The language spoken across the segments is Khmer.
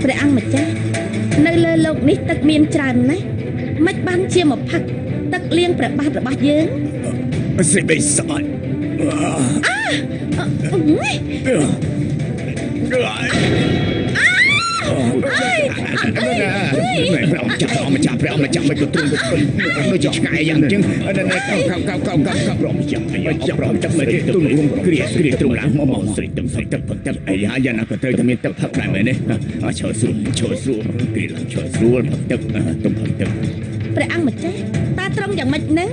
ព្រះអង្គម្ចាស់នៅលើលោកនេះទឹកមានច្រើនណាស់មិនបានជាមកផឹកទឹកលាងព្រះបាទរបស់យើង សេចក្តីស្អាត អឺយ ព្រះអង្គចាស់ព្រះអង្គម្ចាស់ព្រះអង្គម្ចាស់មិនក៏ទ្រង់ទៅដូចជាឆ្កែយ៉ាងចឹងកៅកៅកៅកៅកៅព្រះអង្គម្ចាស់ព្រះអង្គម្ចាស់មិនគេទុនរួមគ្រាគ្រាទ្រង់ឡើងមកមកស្រីទឹកស្រីទឹកទឹកអីយ៉ាយ៉ាងណាក៏ត្រូវតែមានទឹកផឹកដែរមែនទេឈើស្រួលឈើស្រួលគ្រាឡើងឈើស្រួលផឹកទឹកទុំផឹកទឹក ព្រះអង្គម្ចាស់តើត្រង់យ៉ាងម៉េចនឹង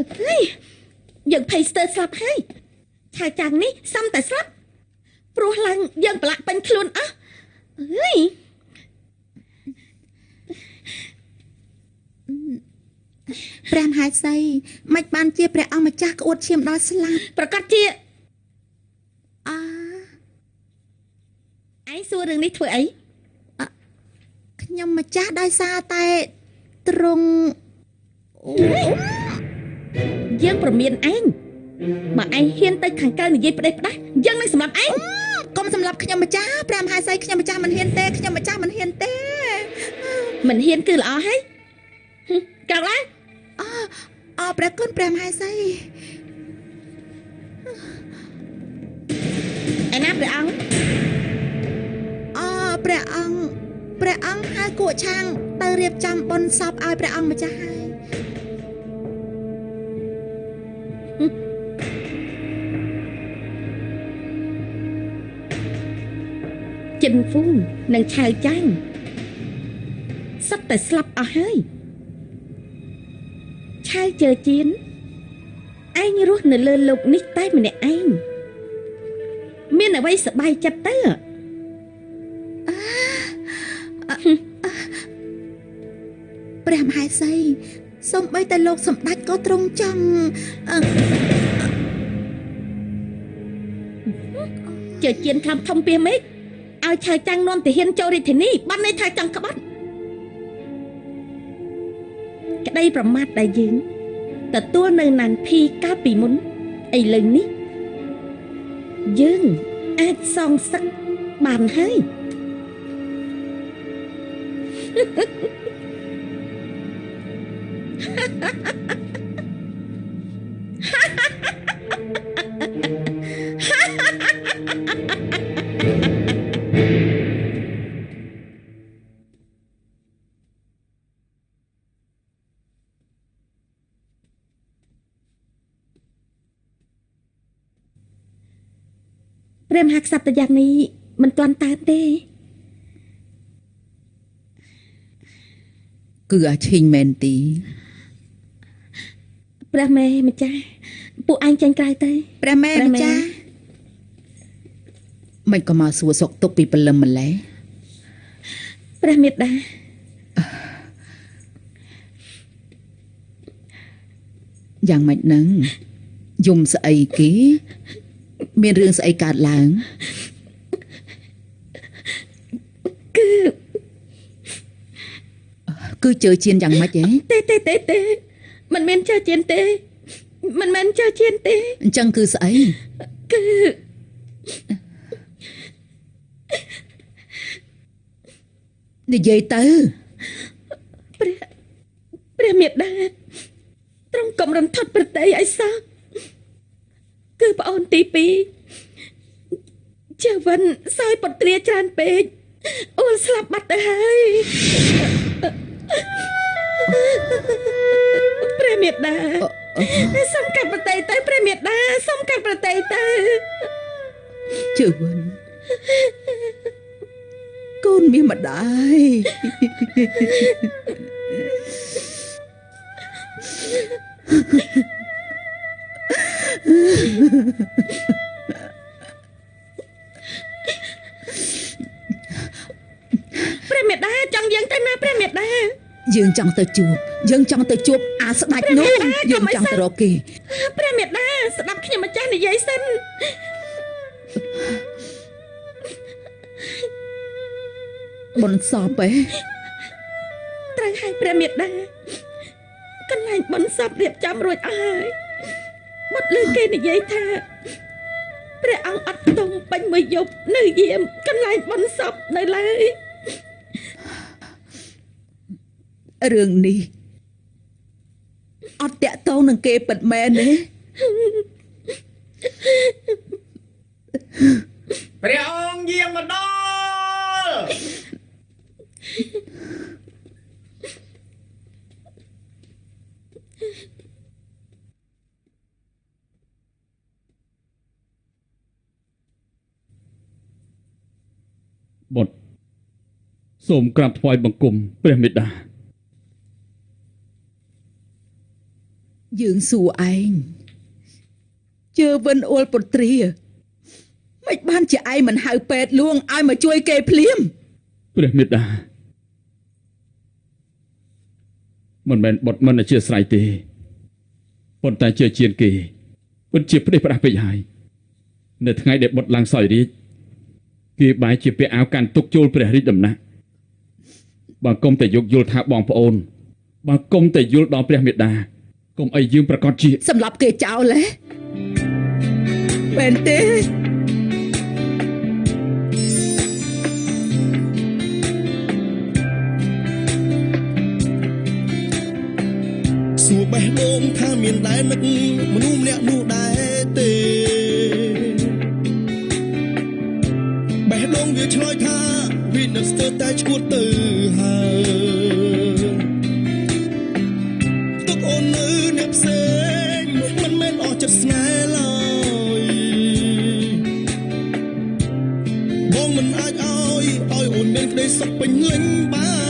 អើយយើងភ័យស្ទើរស្លាប់ហើយឆាវចាំងនេះសំតែស្លាប់ព្រោះឡើងយើងប្រឡាក់ពេញខ្លួនអស់អើយ ព្រះមហេសីមិនបានជាព្រះអង្គម្ចាស់ក្អួតឈាមដល់ស្លាប់ ប្រកាសជា អើ ឯងសួររឿងនេះធ្វើអី ខ្ញុំម្ចាស់ដោយសារតែទ្រង់ យើងប្រមានឯងបើឯងហ៊ានទៅខាងកើតនិយាយផ្ដេសផ្ដាស់យើងនឹងសម្លាប់ឯង កុំសម្លាប់ខ្ញុំម្ចាស់ព្រះមហេសីខ្ញុំម្ចាស់មិនហ៊ានទេខ្ញុំម្ចាស់មិនហ៊ានទេ មិនហ៊ានគឺល្អហើយហឹមក្រោកឡើង អរព្រះគុណព្រះមហេសី ឯណាព្រះអង្គ អព្រះអង្គព្រះអង្គហៅគួឆាងទៅរៀបចំបុណ្យសពឲ្យព្រះអង្គម្ចាស់ហើយ ចិនហ្វូនិងឆៅចាញ់សុទ្ធតែស្លាប់អស់ហើយឆៅជើជៀនឯងរស់នៅលើលោកនេះតែម្នាក់ឯងមានអ្វីសប្បាយចិត្តទៅ ព្រះមហេសីសូម្បីតែលោកសម្ដេចក៏ទ្រង់ចង់អឺ ជើជៀនខំធំពីមេឃឲ្យឆៅចាំងនាំទាហានចូលរាជធានីបានន័យថាចង់ក្បត់ក្តីប្រមាថដែលយើងទទួលនៅណានភីកាលពីមុនឥឡូវនេះយើងអាចសងសឹកបានហើយ ព្រះមហាក្សត្រយ៉ាងនេះមិនទាន់តានទេ គឺអាឈីងមែនទី ព្រះមេម្ចាស់ពួកឯងចេញក្រៅទៅ ព្រះមេ ព្រះមេ ម្ចាស់ មិនក៏មកសួរសុកទុកពីព្រលឹមម្លេះ ព្រះមេដា យ៉ាងម៉េចនឹងយំស្អីគេ មានរឿងស្អីកើតឡើង គឺ គឺជើជៀនយ៉ាងម៉េចហ៎ ទេទេទេទេមិនមែនជើជៀនទេមិនមែនជើជៀនទេ អញ្ចឹងគឺស្អី គឺ និយាយទៅ ព្រះព្រះមេដាទ្រង់កុំរន្ធត់ប្រតិឲ្យសោះ ទី2ជើវិនសោយពុត្រាច្រើនពេកអួលស្លាប់បាត់ទៅហើយព្រះមេដាសូមកាត់ប្រតិទៅព្រះមេដាសូមកាត់ប្រតិទៅ ជឿវិនកូនមានម្ដាយ ព្រះមេដាចង់យើងទៅណាព្រះមេដា យើងចង់ទៅជួបយើងចង់ទៅជួបអាស្ដេចនោះយើងចង់ទៅរកគេ ព្រះមេដាស្ដាប់ខ្ញុំម្ចាស់និយាយសិន បុណ្យសពឯង ត្រូវឲ្យព្រះមេដាកន្លែងបុណ្យសពរៀបចំរួចអស់ហើយបាត់លើគេនិយាយថាព្រះអង្គអត់ផ្ទុំពេញមួយយប់នៅយាមកន្លែងបុណ្យសពនៅឡើយ រឿងនេះអត់តាក់ទងនឹងគេពិតមែនទេ ព្រះអង្គយាងមកដល់ បុត្រសូមក្រាបថ្វាយបង្គំព្រះមេដា យើងសួរឯងជើវិនអួលពុត្រាមិនបានជាឯងមិនហៅពេទ្យលួងឲ្យមកជួយគេភ្លាម ព្រះមេដាមិនមែនបុត្រមិនអធិស្ឋានទេប៉ុន្តែជាជាងគេពិតជាផ្ដេសផ្ដាស់ពេកហើយនៅថ្ងៃដែលបុត្រឡើងសោយរាជគេបែរជាពាក់អាវកាន់ទុកចូលព្រះរាជដំណាក់បើកុំតែយកយល់ថាបងប្អូនបើកុំតែយល់ដល់ព្រះមេដាកុំអីយើងប្រកាសជា សម្រាប់គេចោលហ៎មែនទេ សួរបេះដូងថាមានដែរនឹកមនុស្សម្នាក់នោះដែរទេបេះដូងវាឆ្លើយថាវានឹកស្ទើរតែឈួតទៅហើយទុកអូននៅអ្នកផ្សេងមិនមែនអស់ចិត្តស្នេហ៍ឡើយបងមិនអាចឲ្យអូនមានក្តីសុខពេញលេញបា